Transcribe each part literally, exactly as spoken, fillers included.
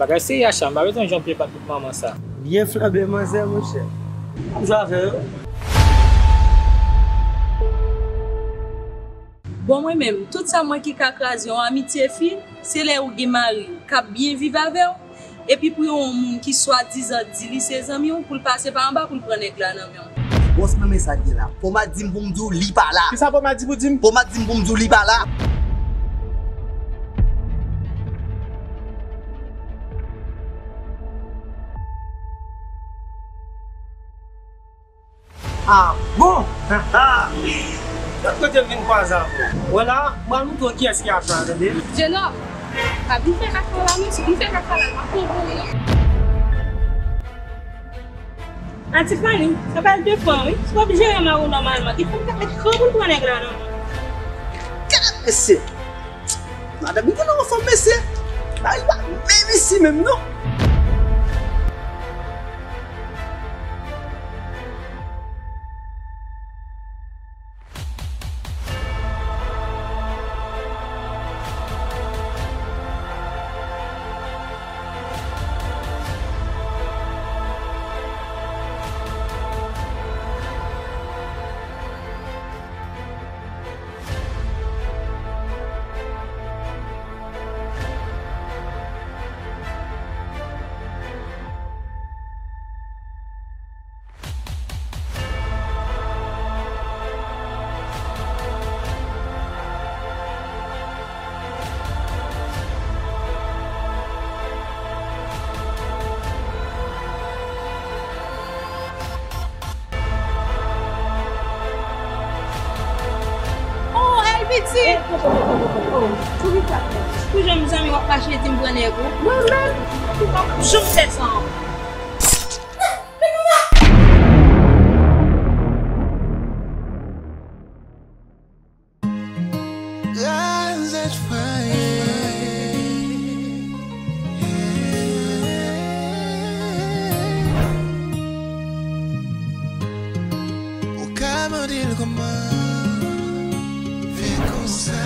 Bagay serye, Asha, m pa bezwen jan w pye pat bout manman sa. Byen flanbe manzè, monchè. M jwe avè yo. Bon, mwen menm, tout sa mwen ki ka kraze yon amitye fi, se lè ou gen mari w k ap byen viv avè w, epi pou yon moun ki swadizan di li se zanmi w, pou l pase pa anba pou l pran nèg la nan men w. Bòs mwen, men sa k gen la. Poma di m pou m di w li pa la. Kisa Poma di pou di m? Poma di m pou m di w li pa la. Ah bon? Lòt kote m vin kwaze avè w. Wè la, m pral montre w kiyès ki Asha, tande. Jenòm, pa vin fè kaka la non, si w vin fè kaka la, m ap pran pou ou non. Anti Fanny, sa pral depann wi. Si w ap jere mari w nòmalman, gen fòk w ta met kran pou l pran nèg la nan men w. Gad mesye! Madanm li genlè anfòm mesye. Bagay pa menm isi menm non. Oh, L B T! Pou jan m zanmi w ap mache di m pran nèg ou. Mwen menm? Ou p ap janm fè sa ankò. Krazèt fwaye. Ou ka mande l kòman fè konsa,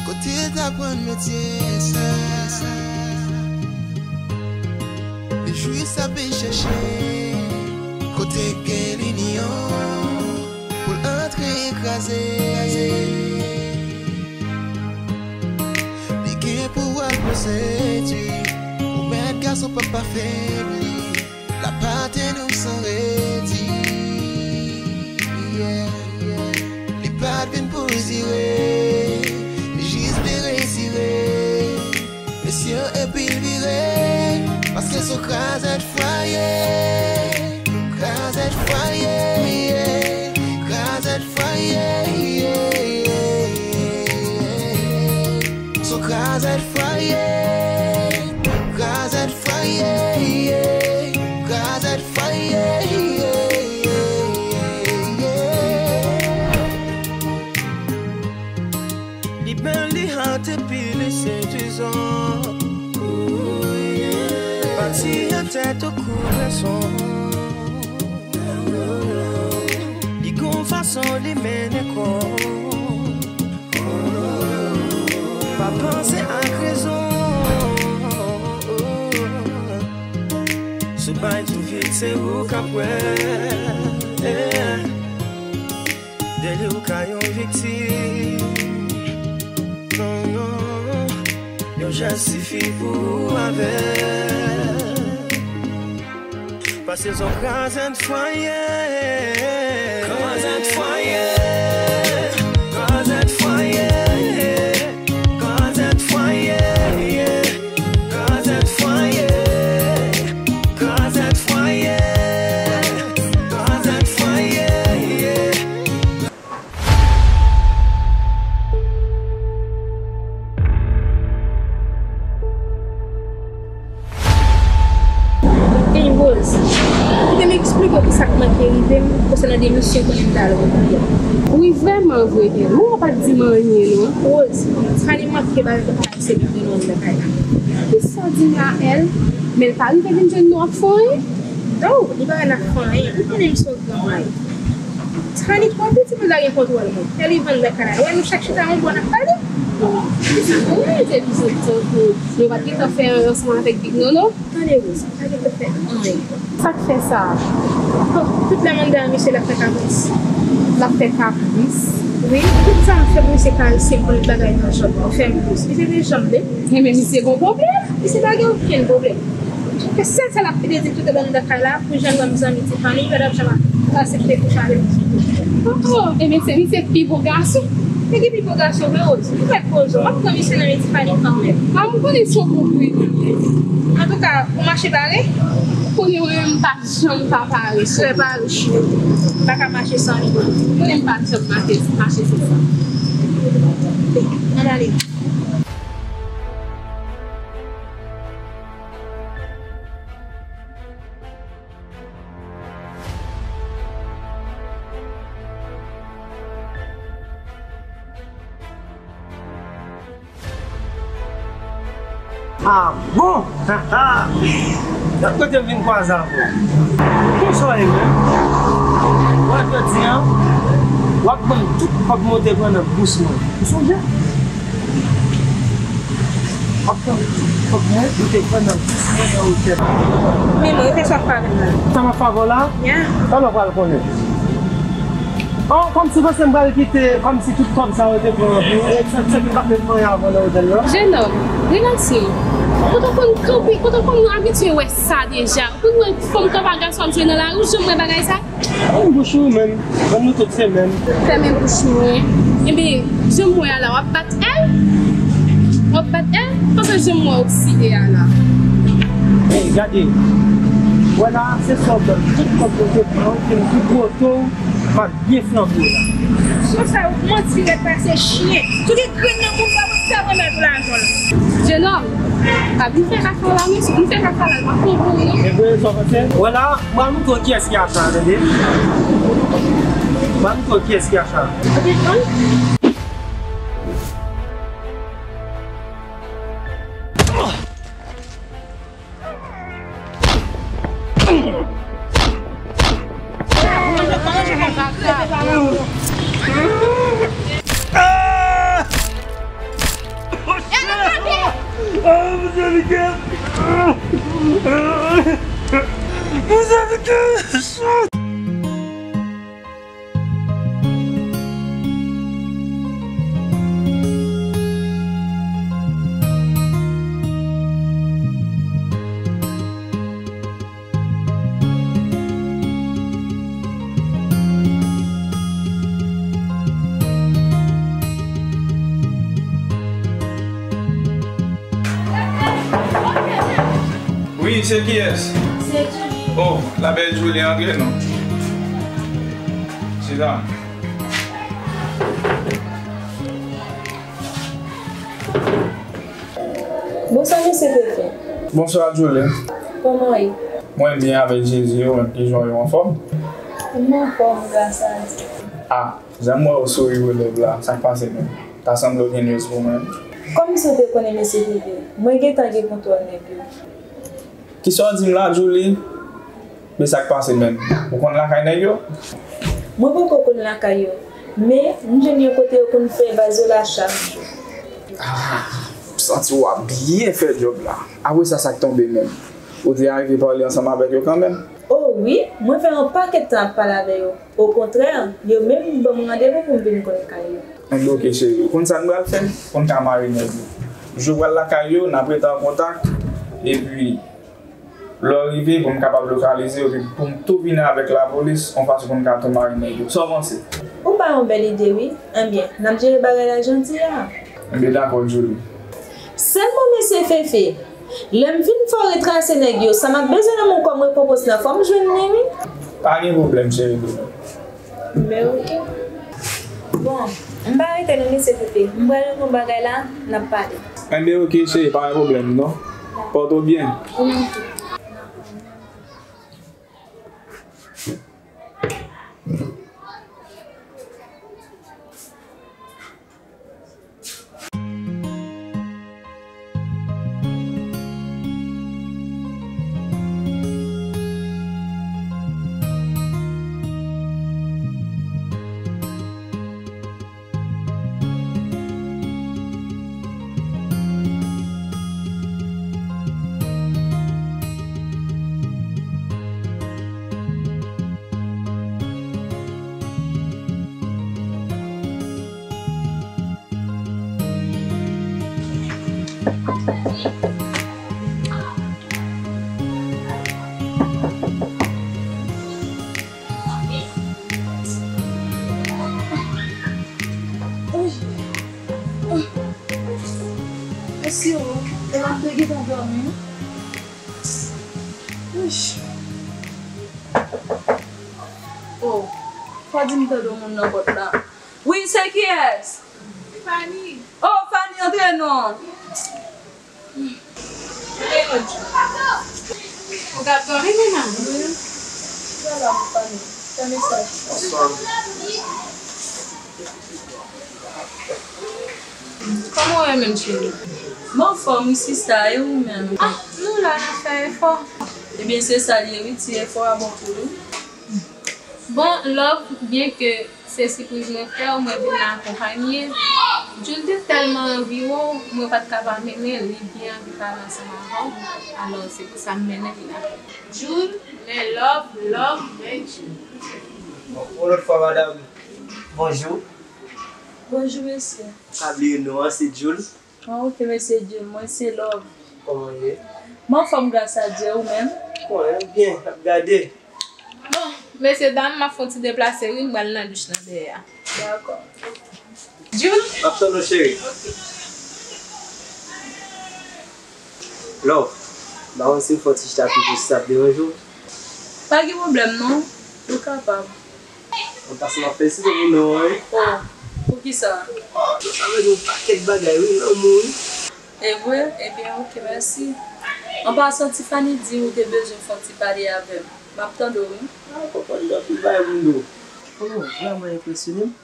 kote l t aprann metye sa. Li jis ap vin chèche kote gen linyon pou l antre kraze. Li gen pouvwa l pou sedui ou, mèt gason p ap afebli. L ap attenn ou san redi. Yeah, yeah. Li pa t vin pou l dire, li jis vle retire mesye epi l vire. Paske s on krazèt fwaye. Krazèt fwaye, yeah. Krazèt fwaye, yeah, yeah, yeah. S on krazèt fwaye. Krazèt fwaye, yeah. Krazèt fwaye, yeah, yeah, yeah. Li bèl, li hot epi li sedizan. Pati a tèt ou kou leson. Li gon fason li mennen kò. Pa panse ak rezon. Sou bay tou vit se ou k ap wè. De li ou ka yon viktim. Non, non. Yon jès sifi pou ou avè l. Paske s on krazèt fwaye. Krazèt fwaye. Krazèt fwaye. Krazèt fwaye. Krazèt fwaye. Krazèt fwaye. Krazèt fwaye. Ey Rose, kite m eksplike w kisa k manke rive m konsènan demisyon konnen m t al ranpli a. Wi, vrèman vre, Bèl, ou pa t di m anyen non. Rose, Fanny manke bay aksepte non nan kay la. Kisa w di m la, L? Men l pa rive vin jwenn nou ap fè anyen? Oh, li pa wè n ap fè anyen. Ou konnen m se yon granmay. Fanny twò piti pou l ta gen kontwòl mwen. L li vann bèk kanal. Wè nou chak chita yon bò n ap pale. Sa konnen se bizot tankou nou pa t gentan fè ansanm avèk Big Nono. Tande Rose, pa gentan fè anyen. Sa k fè sa? Bon, tout lè m anndan an, misye l ap fè kapris. L ap fè kapris? Wi, tout sa m fè pou misye karesye m, pou l bagay nan janm, pou fè m dous. Misye se janm li. Enben, misye gon pwoblèm. Misye pa gen okenn pwoblèm. Paske sèl sa l ap pede di m tout anndan kay la, pou jan l ban m zanmi Tiffany, l pa t ap janm aksepte kouche avè m. Oh, oh, enben, se misye k pi bo gason. Men ki pi bo gason vre, Rose? Ou mèt poze w. M ap pran misye nan men Tiffany kanmenm. A, m konnen se w pou pran. Antouka, ou mache pare? Ou konnen mwen menm m pa janm pa pare. Trè pare, cheri. M pa ka mache san li. Ou konnen m pa janm mache, mache san sa. Ann ale. Ah bon? Gad kote m vin kwaze avè w. Konsa w ye menm? Wè jodi a, w ap ban m tout kòb mwen te pran nan bous mwen. Ou sonje? W ap ban m tout kòb mwen ou te pran nan bous mwen nan otèl la. Men mwen, refleksyon ap fè avè m la. Sa m ap fè avè w la? Yeah. Talè w pral konnen. Oh, kòmsi w panse m pral kite, kòmsi tout kòb sa yo te pran pou ou, e sa, sa ki pa menm anyen avè w nan otèl la? Jenòm, rilaks non. Kote w konn kanpe, kote w konn abitye wè sa deja? Ou konn wè fanm kanpe ak gason ap jwe nan lari, ou janm wè bagay sa? Fèmen bouch ou menm, ban nou tout se menm. Fèmen bouch mwen. Enben, jan m wè a la, w ap bat L? W ap bat L? Paske jan m wè okside a la. Ey, gade. Wè la, se sa w ban m tout kòb mwen te pran, ou te m pi gwo to, m ap byen flanbe w la. Sou sa, ou manti rèd pase chyen. Tou gen grenn nan moun pa wè sa mwen mèt ou lajan l. Jenòm, pa vin fè kaka la, non, si w vin fè kaka la, l pa konprann, non. E vre, sa w panse? Wè la, m pral montre w kiyès ki achan, tande. M pral montre w kiyès ki achan. Ok, pran. Wi, se kiyès? Se Julie. Oh, la belle Julie, antre non. Chita. Bonswa, mesye Fefe. Bonswa, Julie. Kòman w ye? Mwen byen avèk Jezi, ou menm ki jan w ye, w anfòm? M anfòm, gras a Dye. Ah, jan m wè w souri relèv la, sa k pase menm? Ta sanble w gen news pou mwen. Kòmsi w te konnen, mesye Fefe, mwen gentan gen kontwòl nèg yo. Kisa w di m la, Julie? Men sa k pase menm? Ou konn lakay nèg yo? Mwen poko konn lakay yo, men m jwenn yon kote yo konn fè baz yo la chak jou. Ah, m santi w ap byen fè djòb la. Apre sa, sa k tonbe menm? Ou te arive pale ansanm avèk yo kanmenm? O wi, mwen fè yon pakèt tan ap pale avè yo. Okontrè, yo menm ban m randevou pou m vin konn kay yo. Enben oke cheri, ou konn sa n pral fè? Pou n ka mare nèg yo. Jou pral lakay yo, n ap rete an kontak, epi lè w rive, pou m kapab lokalize w, epi pou m tou vini avèk lapolis, yon fason pou n ka tou mare nèg yo. Sa w panse? Ou bay yon bèl ide wi. Enben, n ap jere bagay la jodi a. Enben dakò, Julie. Sèlman mesye Fefe, lè m fin fè w retrase nèg yo, sa m ap bezwen nan men w kòm rekonpans lan, fò m jwenn li wi. Pa gen pwoblèm, cheri doudou. Men oke. Bon, m pa rete non mesye Fefe, m pral reponn bagay la, n ap pale. Enben oke cheri, pa gen pwoblèm non. Pòte w byen. Ou menm tou. Si w, e m ap te gentan dòmi. Uch. Oh, fò di m tande yon moun nan pòt la. Wi, se kiyès? Fanny. Oh, Fanny, antre non. Ou t ap dòmi, Nina? Wi. Kòman w ye menm, cheri? M anfòm, wi, sista, e ou menm? Ah, nou la, n ap fè efò. Ebyen, se sa l ye, wi, ti efò a bon pou nou. Bon, love, byenke se sipriz mwen fè w, mwen vin la akonpanye. Jules te tèlman anvi wè w, mwen pa t ka pa mennen l, li byen anvi pale ansanm avè w. Alò, se pou sa m mennen li la. Jules, men love, love, men Jules. Bon, yon lòt fwa, madanm, bonjou. Bonjou, mesye. Ou ka bliye non an, se Jules. Ah, ok, mesye Jules, mwen se Love. Kòman w ye? M anfòm, gras a Dye, ou menm? Mwen byen, n ap gade. Bon, mesye dam, m ap fè yon ti deplase, wi, m pral nan douch lan dèyè a. Dakò. Jules? M ap tann ou, cheri. Ok. Love, m pa konn si m fè yon ti chita pi pou si sa ap deranje w. Pa gen pwoblèm, non. Ou kapab. An pasan, m ap felisite w pou non an, wi. Oh, poukisa? Sa vle di yon pakèt bagay, wi, lanmou, wi. E vre? Ebyen, ok, mèsi. An pasan, Tiffany di ou te bezwen fè yon ti pale avè m. M ap tande w, wi. Ah, konprann, gen anpil bagay pou m di w. Oh, vrèman enpresyone m.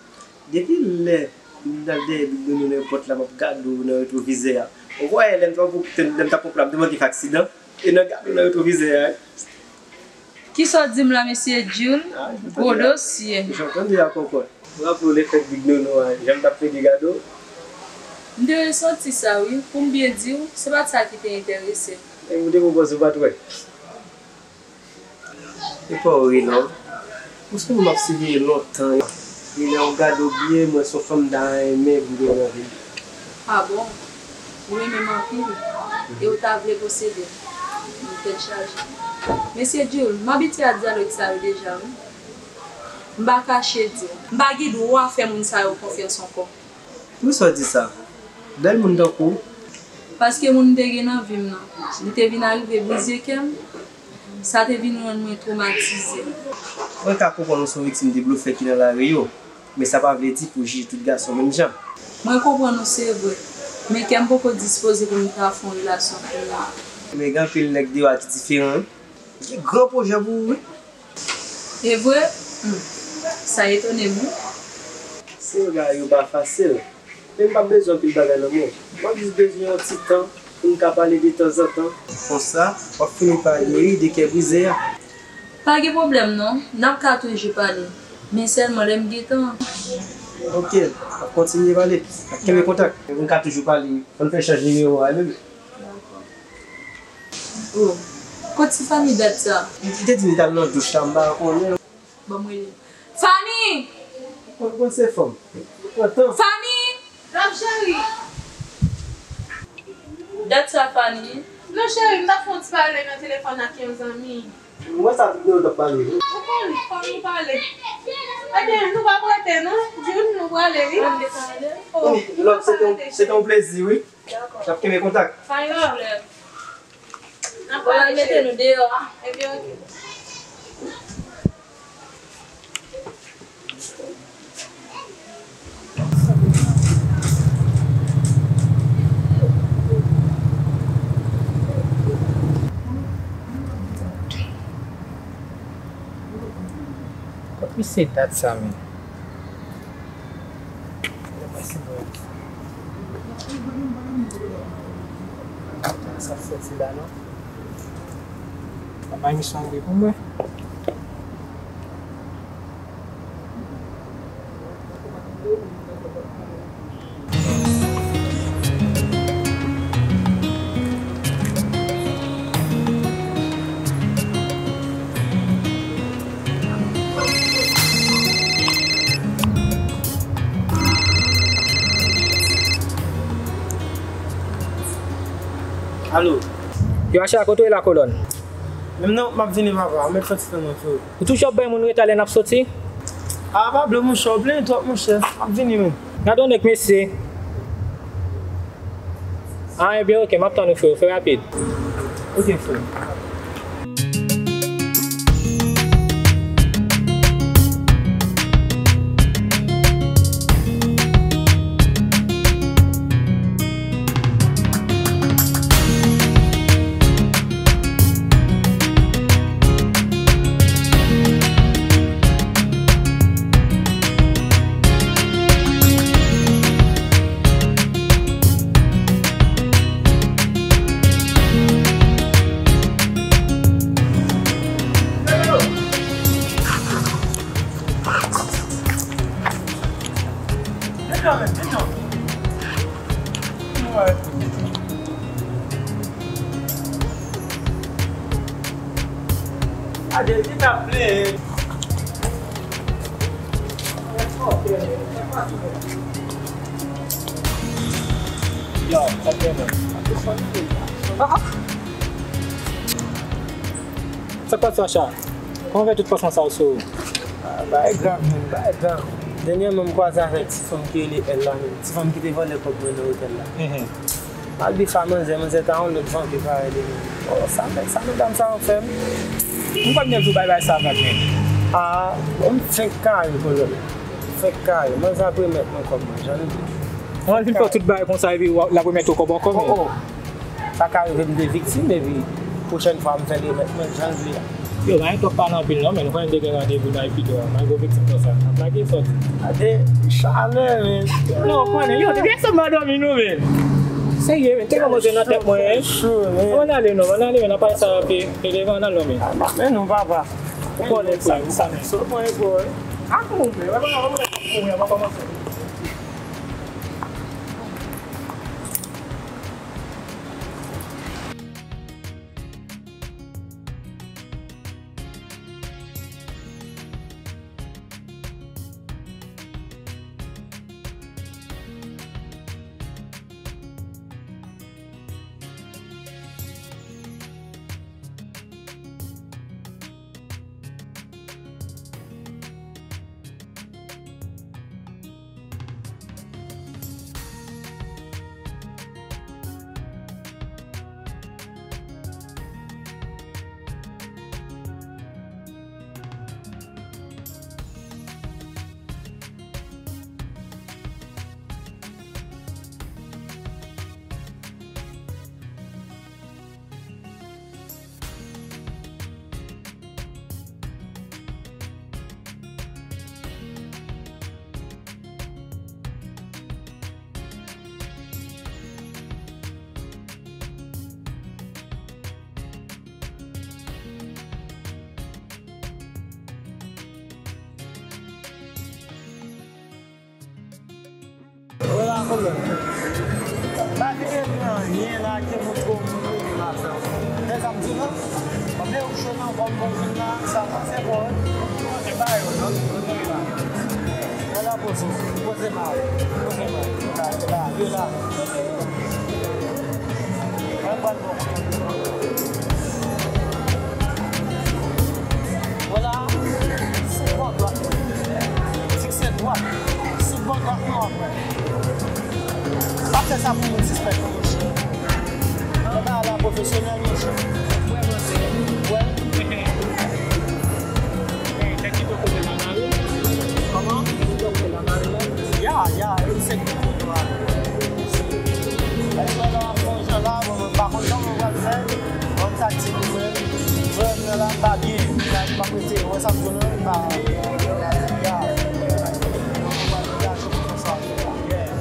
Depi lè m t al dèyè Big Nono nan pòt la, m ap gade w nan retwovizè a. Ou wè, lè m t ap, lè m t ap pran plan, m te manke fè aksidan. E nan gade w nan retwovizè a, wi. Kisa w di m la, mesye Jules? Ah, gwo dosye. Jan w tande a, kòkòt. Ou raple w lefèt Big Nono a, jan m t ap plede gade w? M te resanti sa, wi. Pou m byen di w, se pa t sa ki te enterese m. E ou te konprann si w pa t wè? E pa w ri non. Ou se moun m ap siveye lontan. E lè w gade w byen, m wè se yon fanm m ta renmen pou m te renmen avè l. Ah bon? Ou renmen m anpil. E ou ta vle posede m. M tèt chaje. Mesye Jules, m abitye a dyalòg sa yo deja, wi. M pa kache di w. M pa gen dwa fè moun sa yo konfyans ankò. Poukisa w di sa? Bèl moun tankou w? Paske moun m te gen nan vi m nan, li te vin arive brize kè m, sa te vin rann mwen twomatize. Mwen ka konprann ou se yon viktim de blofè ki nan lari yo, men sa pa vle di pou w jije tout gason menm jan. Mwen konprann ou se vre, men kè m poko dispoze pou m ta fè yon relasyon kounye a. Men gen anpil nèg deyò a ki diferan wi. Gen gran pwojè pou ou wi. E vre? Hmm. Sa etone m wi. Se vre bagay yo pa fasil. Men m pa bezwen anpil bagay nan men w. M ap jis bezwen yon ti tan pou n ka pale de tanzantan. Konsa, w ap fini pa geri de kè brize a. Pa gen pwoblèm non, n ap ka toujou pale. Men sèlman lè m gen tan. Ok, n ap kontinye pale. N ap kenbe kontak. Pou n ka toujou pale, ann fè echanj nimewo a, bebe. Oh, kot Tiffany dat sa? Li te di m t al nan douch la, m pa konnen. Ban m rele. Fanny! Ou konn se fanm. Pran tan. Fanny! Love cheri. Dat sa, Fanny? Non, cheri, m t ap fè yon ti pale nan telefòn ak yon zanmi. Mwen sa tout moun t ap pale wi. Ou konn, fò nou pale. Ebyen, nou p ap rete non. June, nou prale wi. Ann desann ale. Oh, love, se te yon, se te yon plezi wi. N ap kenbe kontak. Fine love. N ap pale mete nou deyò a. Ebyen, ok. Kot misye dat sa menm? Sa soti la non. Pa bay misyon angle pou mwen. Alo. Yo, Acha, kote w ye la, kolòn? Menm non, m ap vini, papa. Mèt fè ti tan nan tou. Ou toujou ap bay moun reta lè n ap soti? A, pa bliye, monchè, ou plenyen twòp, monchè. M ap vini, menm. Gade yon nèg, mesye. Ah, ebyen, ok, m ap tann ou, freo. Fè rapid. Ok, freo. Yo, sa k gen menm? Sa k pase, Sacha? Kòman w fè tout pansman sa yo sou ou? Ah, bagay grav, menn, bagay grav. Dènyèman, m kwaze avèk ti fanm ki rele L la, menn. Ti fanm ki te vòlè kòb mwen nan otèl la. Mhm. Malgre sa, manzè, manzè ta yon lòt vanpi parèy de mwen. Oh, sa nèg, sa medam sa yo fè m. M pa t gen pou bay bay sa avèk, menn. Ah, bon, m fenk kare, kolonèl. Fenk kare. Manzè ap remèt mwen kòb mwen, jan l di. Mwen vin fè tout bagay konsa, epi w ap, l ap remèt ou kòb ankò, menn. Oh, oh. Sa ka rive m te viktim, epi pwochèn fwa m fè l remèt mwen jan l vle a. Yo, pa gen twòp pale anpil non, men nou konnen n te gen randevou nan Epidò a, malgre w viktim konsa. N ap lage sòti. Gade, chalè, men. Non, w konnen, yo, depi yè swa m pa dòmi non, men. Serye, men, te kòmanse nan tèt mwen, hein. Cho, men. Ann ale non, ann ale, men, n ap pale sa, pi, pi devan, ann al non, men. Ah, men non, papa. Ou konnen, frè, ou konnen. Sot mwen, bro. Ah, bon, men, wè, wè, wè, wè, wè, wè, wè, wè, wè, wè. Wè la, kolonèl. Pa gen anyen la ki montre w moun rele m afè w. Tande sa m di w la? Anben ou cho nan kò m, bon, vin la, sa pase bon, wi. Pase ba yo, non? Wè la, poze, poze ba yo. Poze ba yo. La, la, yo la. Mwen pral bon. Vwala, sou bò dwat mwen. Fikse dwat. Sou bò dwat mwen w ap wè. Pa fè sa pou moun sispèk ou, monchè. Fè bagay la pwofesyonèl, monchè. Wè. Kòman? Ya, ya, e se ki kote w ale. Èske lè w ap fè yon jan la, bon, mwen pa konn jan mwen pral fè. Bon, taktik mwen, frè m nan la, m pa byen. M pa, m pa prete, ou wè sa m di w la, m pa, ya. Mwen pral degaje pou fè sa, yeah.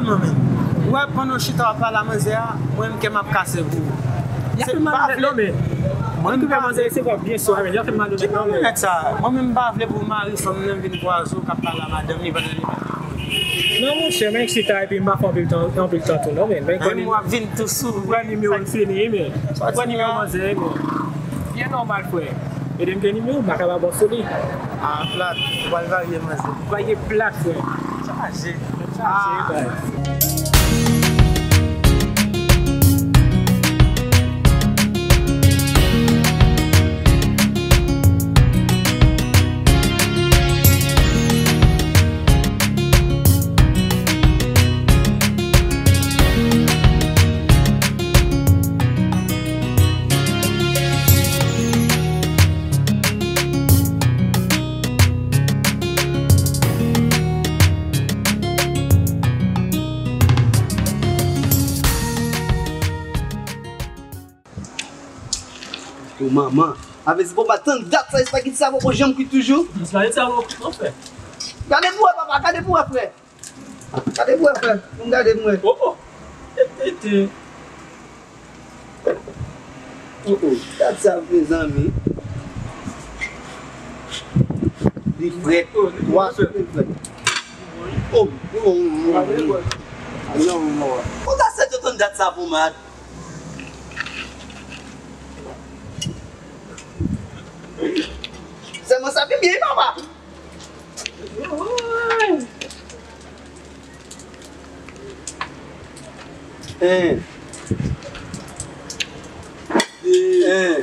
Ou wè, pandan w chita w ap pale a manzè a, mwen menm kè m ap kase pou ou. Y ap fè mal nan men. Mwen menm pa vle. Mwen menm pa vle. Ki lè manzè resevwa w byen swa, men y ap fè mal nan men. Ki nan minèt sa? Mwen menm m pa vle pou mari fanm nan vin vwazo k ap pale a madanm li pandan li pa. Non, monchè, men chita epi m pa fè anpil tan, anpil tan tou, non, men. Men w ap vin tou souri. Pran nimewo l fini, men. Pran nimewo manzè, men. Byen nòmal, frè. Ede m gen nimewo, m pa ka ba w sou li. Ah, plat. Ou pral varye manzè. Varye plat, frè. Chaje. Chaje, bay. O manman, avè di bon, pa tann dat sa, espageti sa poko janm kwit toujou. Espageti sa poko kwit non, frè. Gade pou wè, papa, gade pou wè, frè. Gade pou wè, frè. Vin gade pou mwen. Oh, oh. E, e, e. Oh, oh. Gad sa, mezanmi. Li frèt. Twa souf li frèt. Oh, oh, oh, oh. Non, non. Ou ta sèt yo tann dat sa pou mad. Sèlman sa pi byen, papa. En. De. En.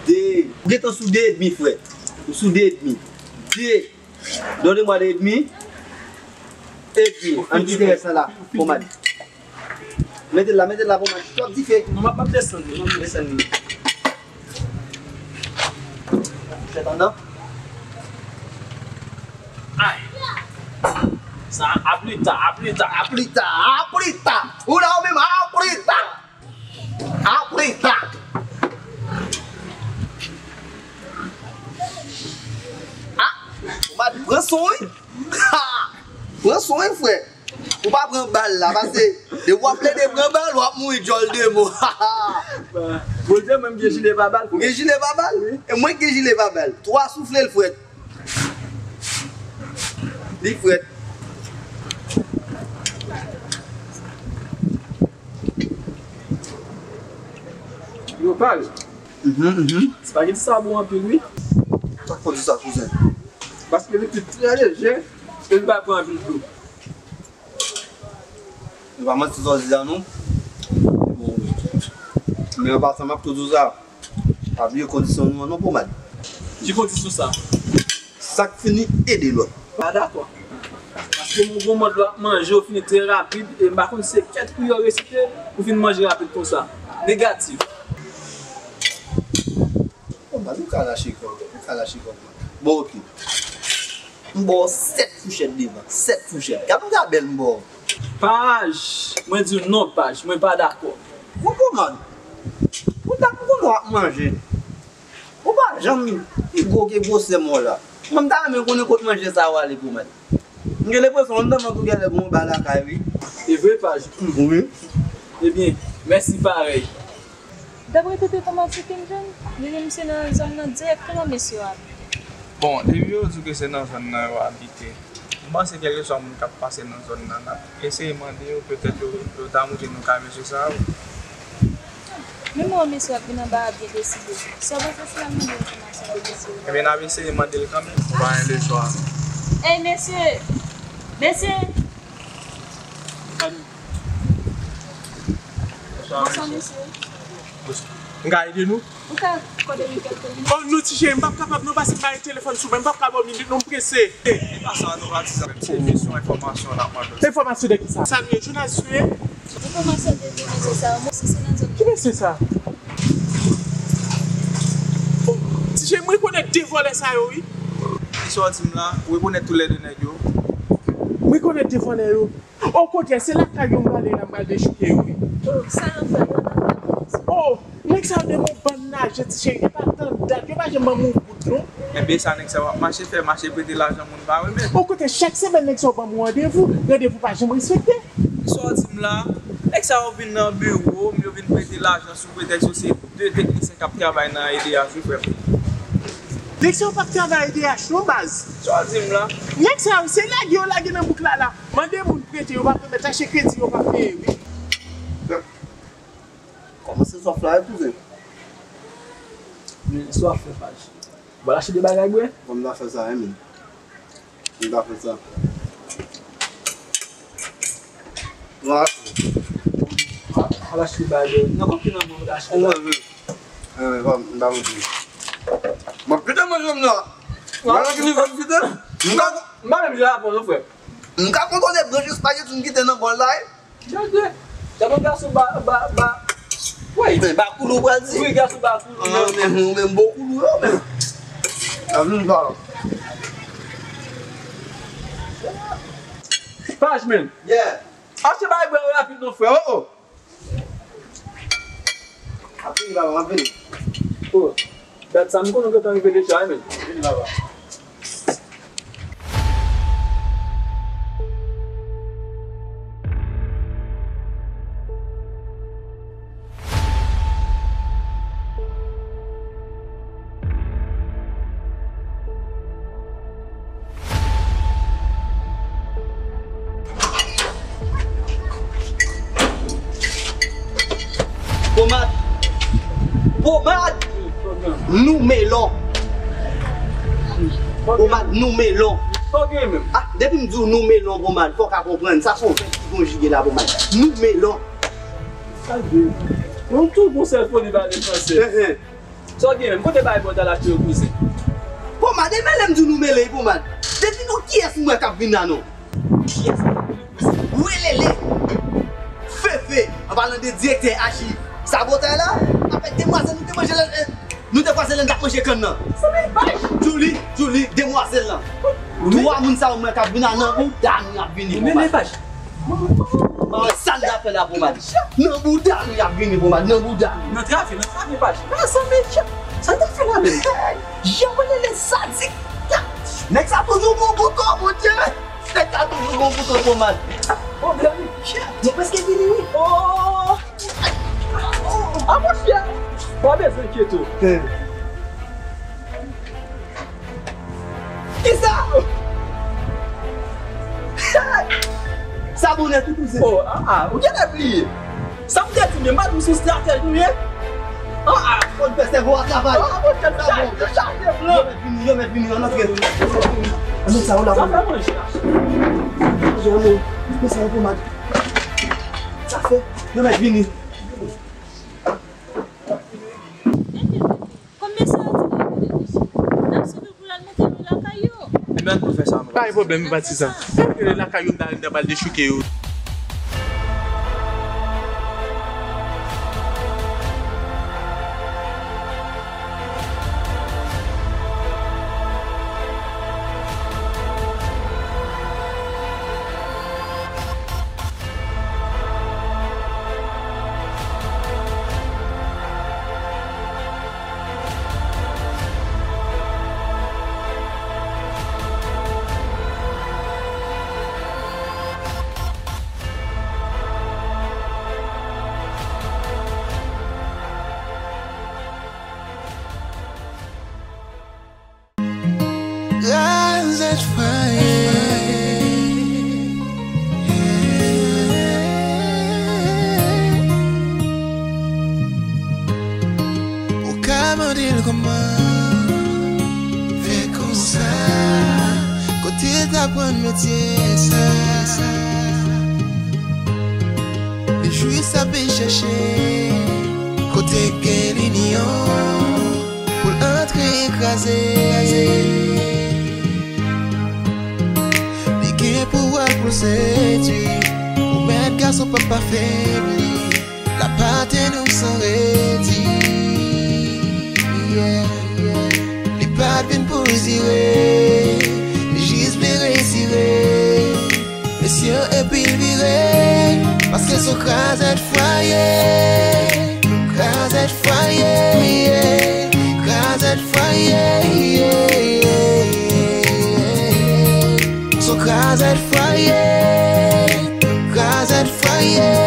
De. Ou gentan sou de edmi, frè. Ou sou de edmi. De. Donnez-moi de edmi. Epi, ann kite rès la la, pomad. Mete l la, mete l la, pomad. Twòp dife. Non, m ap, m ap desann li, m ap desann li. Fèt anndan. Ay. Sa, a pli ta, a pli ta. A pli ta, a pli ta. Ou la ou menm, a pli ta. Apre sa. Ah, ou pa pran son, wi. Ha! Pran son, wi, frè. Ou pa pran bal la, paske depi w ap plede pran bal, w ap mouri djòl de mo. Bondye, mwen, m gen jile pa bal. Ou gen jile pa bal? Wi. E mwen ki gen jile pa bal. Twa soufle l, frè. Li frèt. Yo, pal. Mhm, mhm. Espageti sa bon anpil, wi. Sa k fè w di sa, kouzen? Paske li trè lejè, e li pa pran anpil dlo. Se pa manti sa w di la, non. Bon, men an pasan, m ap tou di w sa. Pa bliye kondisyon nou an non, pomad. Ki kondisyon sa? Sa k fini ede lòt. Pa dakò. Paske m gon mòd lè w ap manje, w fini trè rapid, e m pa konn se kèt kou yo resite pou fin manje rapid konsa. Negatif. Pomad, ou ka lache kò, ou ka lache kò. Bon, oke. M ba w sèt fouchèt devan, sèt fouchèt. Gad yon gabèl m ba w. Paj, mwen di w non, Paj, mwen pa dakò. Bon, pomad, ou ta konn w ap manje. Ou pa janm pi gwo ke gwosè mwen la. Mwen, m ta renmen konnen kot manje sa yo ale, pomad. M gen lenpresyon anndan vant ou genlè gon anba lakay, wi. E vre, Paj? Wi. Ebyen, mèsi parèy. Daprè tout enfòmasyon ke m jwenn, li di misye nan zòn nan dirèkteman mesye yo abite. Bon, depi yo di ke se nan zòn nan yo abite, m panse kèlkeswa moun k ap pase nan zòn nan, n ap eseye mande yo, petèt yo, yo ta montre nou kay mesye sa yo. Men mwen wè mesye yo ap vin anba a byen deside. Sa w panse si n al mande enfòmasyon de mesye yo? Ebyen, n ap eseye mande l kanmenm, nou pa gen lechwa. Ey, mesye! Mesye! Bonswa, mesye. M ka ede nou? Ou ka kòde m kèlke minit? Oh, non, ti cheri, m p ap kapab, non, paske m pa gen telefòn sou mwen, m p ap ka ba w minit, non, m prese. Li pa sa, non, pa di sa, menm se kesyon enfòmasyon n ap mande w. Enfòmasyon de ki sa? Sa nou ye, Jonas, nou ye? Enfòmasyon de ki mesye sa, mwen, si se nan zòn. Ki mesye sa? Oh, ti cheri, m rekonèt de vòlè sa yo, wi. Kisa w di m la? Ou rekonèt toulède nèg yo? M rekonèt de vòlè yo. Okontrè, se lakay yo m prale la, m pral dechouke yo, wi. Oh, sa yo fè yo nan kay yo? Oh, nèg sa yo de yon bann lajè, ti cheri, e pa tann dat, yo pa janm ban m yon goud, non. Be sa nèg sa w ap mache fè, mache prete lajan moun pa renmen. Okontrè, chak semèn nèg sa yo ban m yon randevou, randevou pa janm respekte. Sa w di m la, nèg sa yo vin nan biwo m, yo vin prete lajan sou pretèks yo se de teknisyen k ap travay nan E D H wi frè m. Nèg sa yo p ap travay E D H non baz. Sa w di m la? Nèg sa yo se lage yo lage nan bouk la la. Mande moun prete yo p ap remèt, chache kredi yo p ap peye wi. Kòmanse sòf la wi kouzen. Men sa w ap fè paj. Bon, al achte de bagay bwè. Bon, m ta fè sa wi men. M ta fè sa. Al achte de bagay bwè. Nan kòk ki nan men w ta achte. Ou manje. Anyen, pa m ta manje. M ap kite manje m nan. Mwen ki di m kite. M pa menm jan avè w non frè. M ka kontwole branch espageti m kite nan bòl la wi. Gade, gade yon gason ba, ba, ba. Woy. Men ba koulou pral di. Wi, gason ba koulou. Ah, men ou menm bon koulou yo men. Amin pa. Paj men. Yeah. Achte bay bwè rapid non frè. Oh oh. Ap vini baba, ap vini. Oh. Dat sa m konnen w gentan rive deja wi men. Vini baba. Pomad. Pomad. Nou melon. Pomad nou melon. Ah, depi m di w nou melon Pomad, fò w ka konprann. Sa se yon vèb ki konjige la Pomad. Nou melon. Sa vle di, nou tout gon sèl foli pale fransè. Sa w gen menm? Kote bay bòt al achte yo kouzen? Pomad, e mele m di w nou mele wi Pomad. Depi nou kiyès m wè k ap vin la non? Kiyès k ap vin kouzen? Welele! Fefe! An palan de direktè Achi. Sabotay la, avèk demwazèl nou te manje lè, eh, nou te kwaze lè n t ap manje kann nan. Sa men paj! Djoulie, Djoulie, demwazèl lan. Twa moun sa yo m wè k ap vin la nan bouda nou y ap vini Pomad. Mwen wè sa n ta fè la Pomad. Nan bouda nou y ap vini Pomad, nan bouda nou. Nan trafe, nan trafe paj. Nan sanble tchè. Sa n ta fè la menm? Jan mwen rele sadik. Nèg sa toujou bon pou kò, Bondye. Nèg sa toujou bon pou kò Pomad. Pwoblèm wi. Tchè. Nou prèske vini wi. Oh. Oh. A monchè. Pa bezwen enkyete w. Kisa? Sa bonè tou kouzen. Oh, ah, ah, ou genlè bliye. Sa m te di menm, m pa di w se yon estratèj ou ye? Ah, ah. Fò n fè sèvo a travay. Ah, mwen fè sa bon. Chaje plan. Yo mèt vini, yo mèt vini, ann antre. Ann sa yo la. Sa fè manje a. Manje a, men sa yo Pomad. Sa fè, yo mèt vini. Kòm mesye yo di nou rele depi n ap swiv yo pou l al monte lou lakay yo. Ebyen, ann fè sa, non. Pa gen pwoblèm, patizan. Lè rele lakay yo, m ta, m ta pral dechouke yo. Krazèt fwaye. Ou ka mande l kòman fè konsa, kote l t aprann metye sa. Li jis ape chèche kote gen linyon pou l antre kraze. Li gen pouvwa pou l sedui, pou mèt gason p ap afebli. L ap atè nou san redi. Yeah, yeah. Li pa t vin pou l dire, li jis vle resire. Mesye epi l vire, paske se yon krazèt fwaye. Krazèt fwaye, yeah. Krazèt fwaye, yeah. Krazèt fwaye, krazèt fwaye.